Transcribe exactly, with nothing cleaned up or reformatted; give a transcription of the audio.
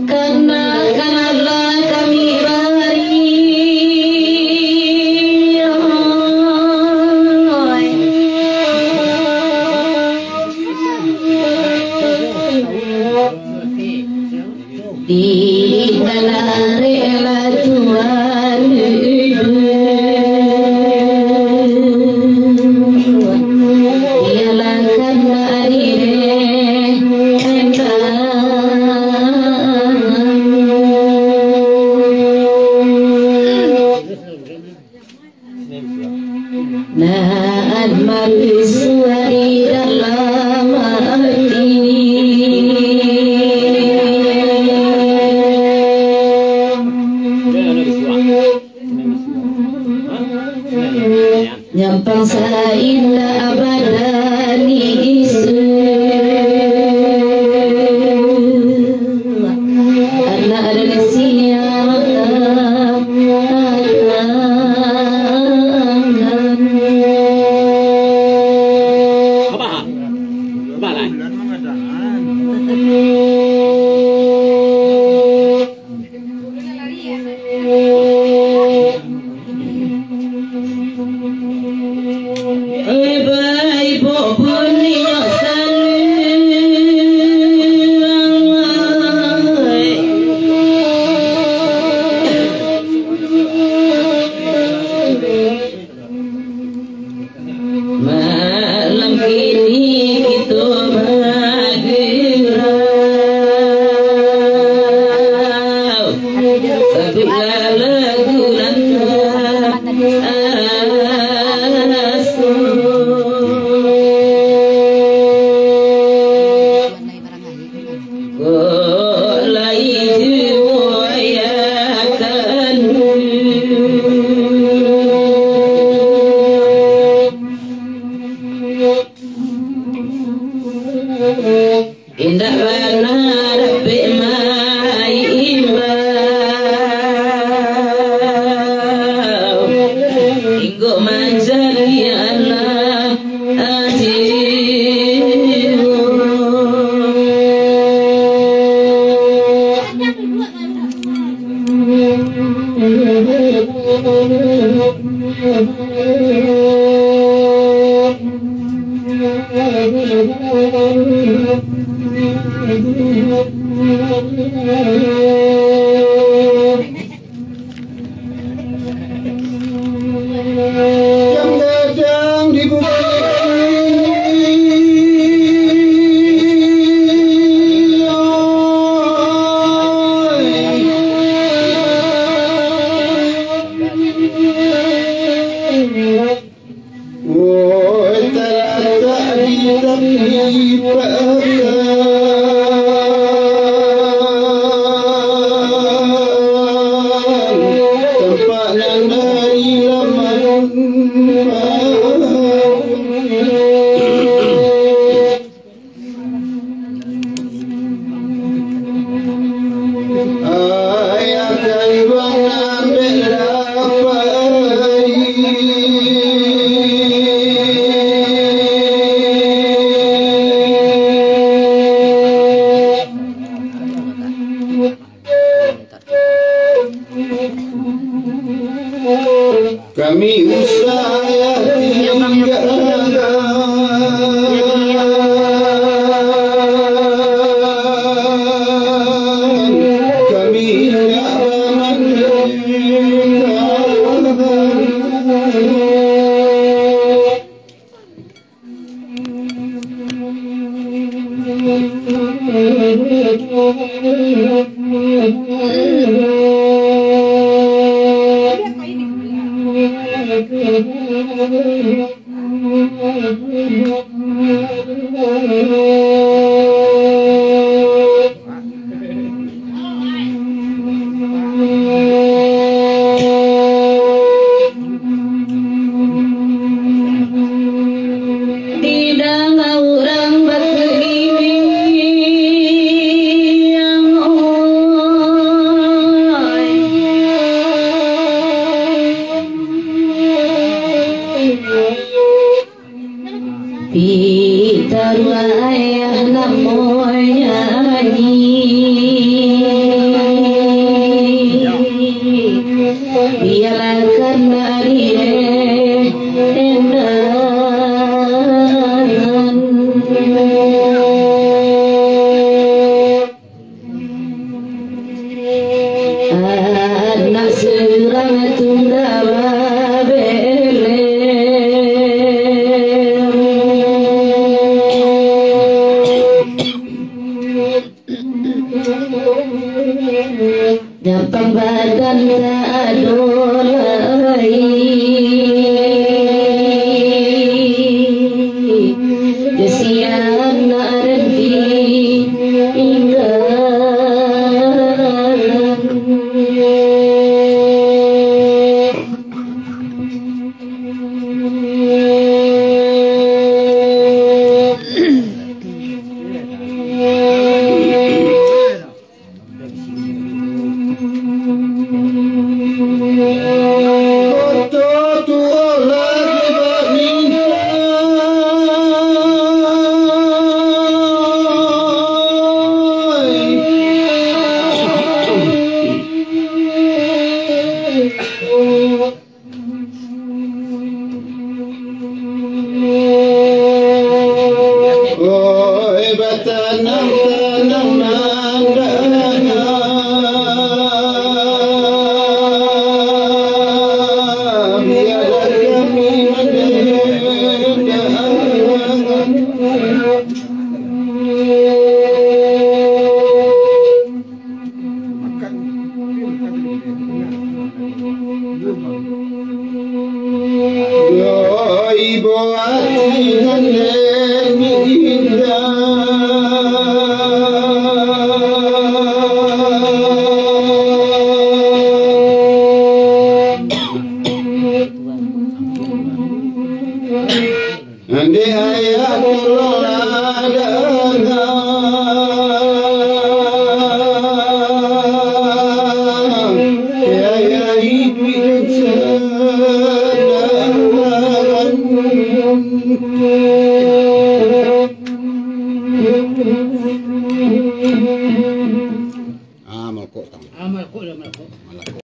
Karena, karena kami bari, di dalam rela Tuhan, ialah karena diri. Naat manusia di dalam hati. Nyampang saindak badan isu. Anak dari siang. Abah. Abah lah. Malam kini kito bagurau, sabutlah lagu nan aso. Kok lai juo ya kan. Indak bana dapek maimbau, inggo manjadi anak. Yang gadang di bukik. Woi, talatak di tapi padang, tampak nan dari laman. Kami usah tinggalkan, kami indak maninggalkan. Biarkan ari endan. Anak surang tunda babelem. Gampang badan tak ado lai. Kasian nak ranti tinggal. Oi, batanang-tanang nan dana, biarlah kami mandendam. Yo, ibo ati nan demi indah. Andai ayah tolong ladangkan, ayah iduik dan sadang. Ah, malakok tang. Ah, malakok dah, malakok. Malakok.